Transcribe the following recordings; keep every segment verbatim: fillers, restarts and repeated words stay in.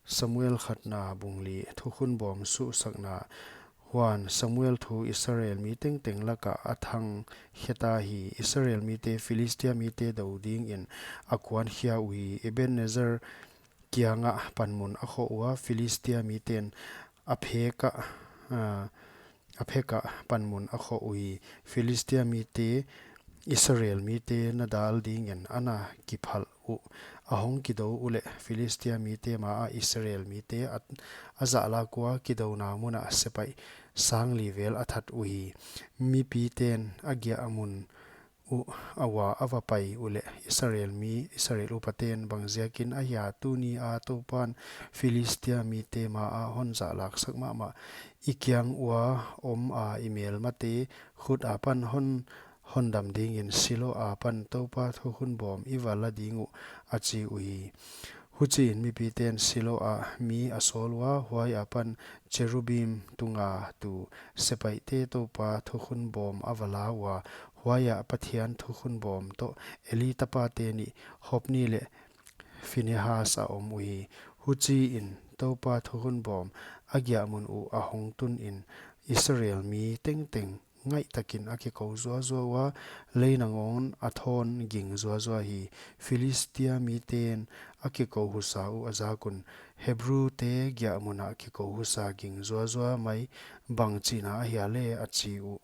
Samuel khatna bung li. Thukhun bawm suhsakna. Huan Samuel thu Israel mi tengteng lakah a thang kheta hi. Israel mite Philistia mite do dingin a kuankhia uhi. Ebenezer kiangah panmun a khoh ua, Philistia miten a phekah, ah, a phekah panmun a khoh uhi. Philistia mite Israel mite na dal dingin a na kiphalh uh a hong kidou uleh, Philistia mite ma ah Israel mite a, a zahlak ua, kidouna munah sepaih sang li vel a that uhi. Mipiten a giahmun uh a ua a va pai uleh, Israel mi, Israel upaten, bangziakin ahia tuni a Toupan Philistia mite ma ah hon zahlaksak mahmah? I kiang ua om a i melmate khut apan hon, hondam dingin Silo apan Toupa thukhun bawm i va la ding uh, a chi uhi. Huchiin mipiten Silo ah mi a sawl ua, huai apan cherubim tunga tu sepaihte Toupa thukhun bawm a va la ua, huaiah Pathian thukhun bawm toh Eli tapate nih Hopni leh Finehas a om uhi. Huchiin Toupa thukhun bawm a giahmun uh a hong tunin Israel mi tengteng ngaihtakin a kikou zuazua ua, lei nangawn a thawn ging zuazua hi. Philistia miten a kikou husa uh a zak un, Hebrute giahmun ah kikou husa ging zuazua mai, bang chihna ahia leh, a chi uh.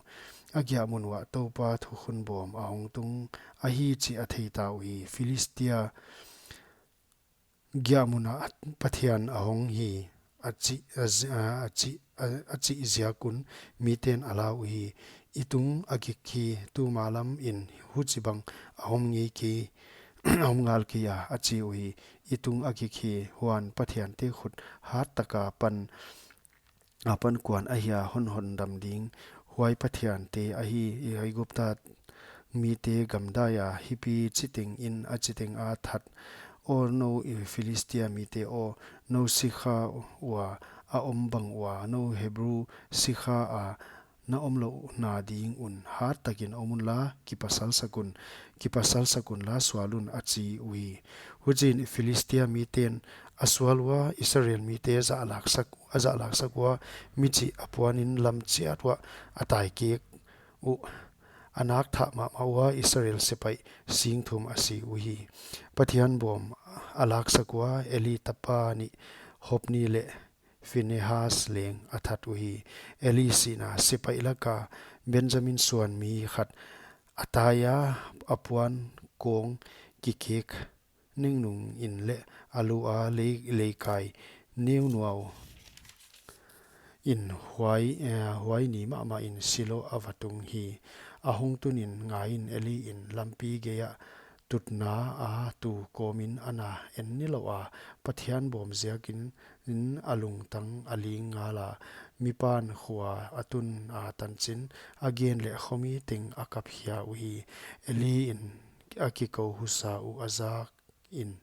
A giahmun uah Toupa thukhun bawm a hong tung ahi chih a theita uhi. Philistia giahmun ah Pathian a hong hi, a chih, a zi-, a, a chih, a, a chih ziak un miten a la uhi. I tung a gik hi, tumalam in huchibang a om ngei kei, a om ngal kei a, a chi uhi. I tung a gik hi, huan pathiante khut hat taka pan, apan kuan ahia hon hondam ding, huai pathiante ahi. Aigupta mite gamdai a hipi chitengin a chiteng a that: Aw nou Philistia mite aw, nou sikha ua a om bang ua nou Hebru sikha a na omlouhna ding un hat takin om unla, kipasal sak un, kipasal sak unla sual un, a chi uhi. Huchiin Philistia miten a sual ua, Israel mite zahlaksak, a zahlaksak ua, michih a puanin lam chiat uah a taikek uh. A nakthah mahmah ua, Israel sepaih sing thum a si uhi. Pathian bawm a laksak ua, Eli tapa nih Hopni leh Finehas leng a that uhi. Eli sihna. Sepaih laka Benjamin suan mi khat a tai a, a puan kawng kikek nengnung in leh a lu a lei, leikai neunuau in huai, eh, huai ni mahmah in Silo a va tung hi. A hong tunin, ngaiin, Eli in lampi gei ah tutna a tu kawmin a na en nilouh a, Pathian bawm ziakin in a lungtang a ling ngal a, mipan khua a tun a tanchin a gen leh khomi teng a kap khia uhi. Eli in a kikou husa uh a zak in,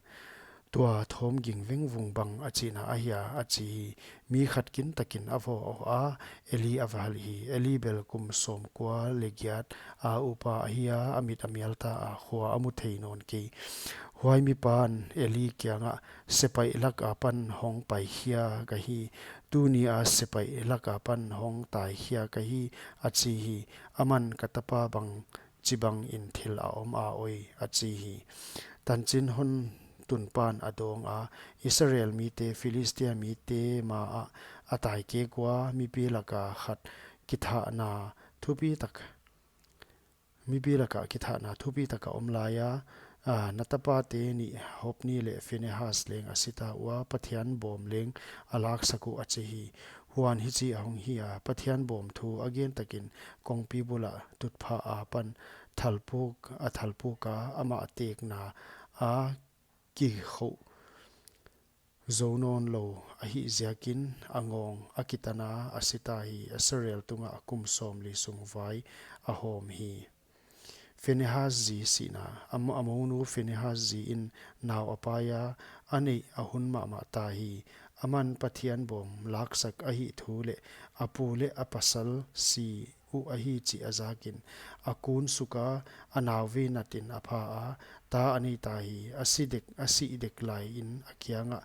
tua thawm ging vengvung bang a chihna ahia, a chi hi. Mi khat kintakin a vawh a, Eli a va halh hi. Eli bel kum sawmkua leh giat a upa ahi a, a mit a mial ta a, khua a mu thei nawn kei. Huai mipan Eli kiangah, sepaih lak apan hong pai khia ka hi, tuni a sepaih lak apan hong tai khia ka hi, a chi hi. Aman, ka tapa, bangchibangin thil a om a oi, a chi hi. Tanchin hon tunpan a dawng a, Israel mite Philistia mite ma ah a taikek ua, mipi laka khat kithahna thupi tak, mipi laka kithahna thupi taka om lai a, a, na tapate nih Hopni leh Finehas leng a sita ua, Pathian bawm leng a laksak uh, a chi hi. Huan hichi a hong hi a, Pathian bawm thu a gen takin kongpi bula tutphah apan thalpuk, a thalpuk a, amah tekna a kikhoh zou nawnlou ahih ziakin a ngawng a kitan a, a sita hi. Israel tungah kum sawmli sung vai a hawm hi. Finehas zi sihna. A mo-, a mounu Finehas zi in nau a pai a, a neih a hun mahmah ta hi. Aman Pathian bawm laksak ahih thu leh a pu leh a pasal si uh ahi chih a zakin, a kun suk a, a nau vei natin a pha a, ta a nei ta hi. A si dek, a sih dek laiin a kiangah,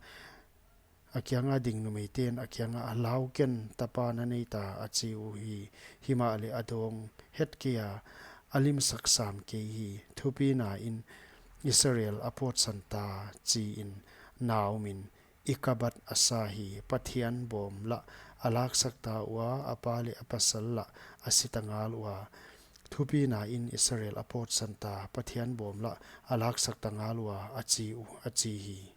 A kianga ding numeiten a kiangah, "Lau ken, tapa na nei ta," a chi uhi. Himahleh a dawng het keia, a limsak sam kei hi. Thupina in Israel a pawtsan ta, chiin na omin Ikabod a sa hi. Pathian bawm lah a laksak ta ua, a pa leh a pasal lah a si ta ngal ua. Thupina in Israel a pawtsan ta, Pathian bawm lah a laksak ta ngal ua, a chi uh, a chi hi.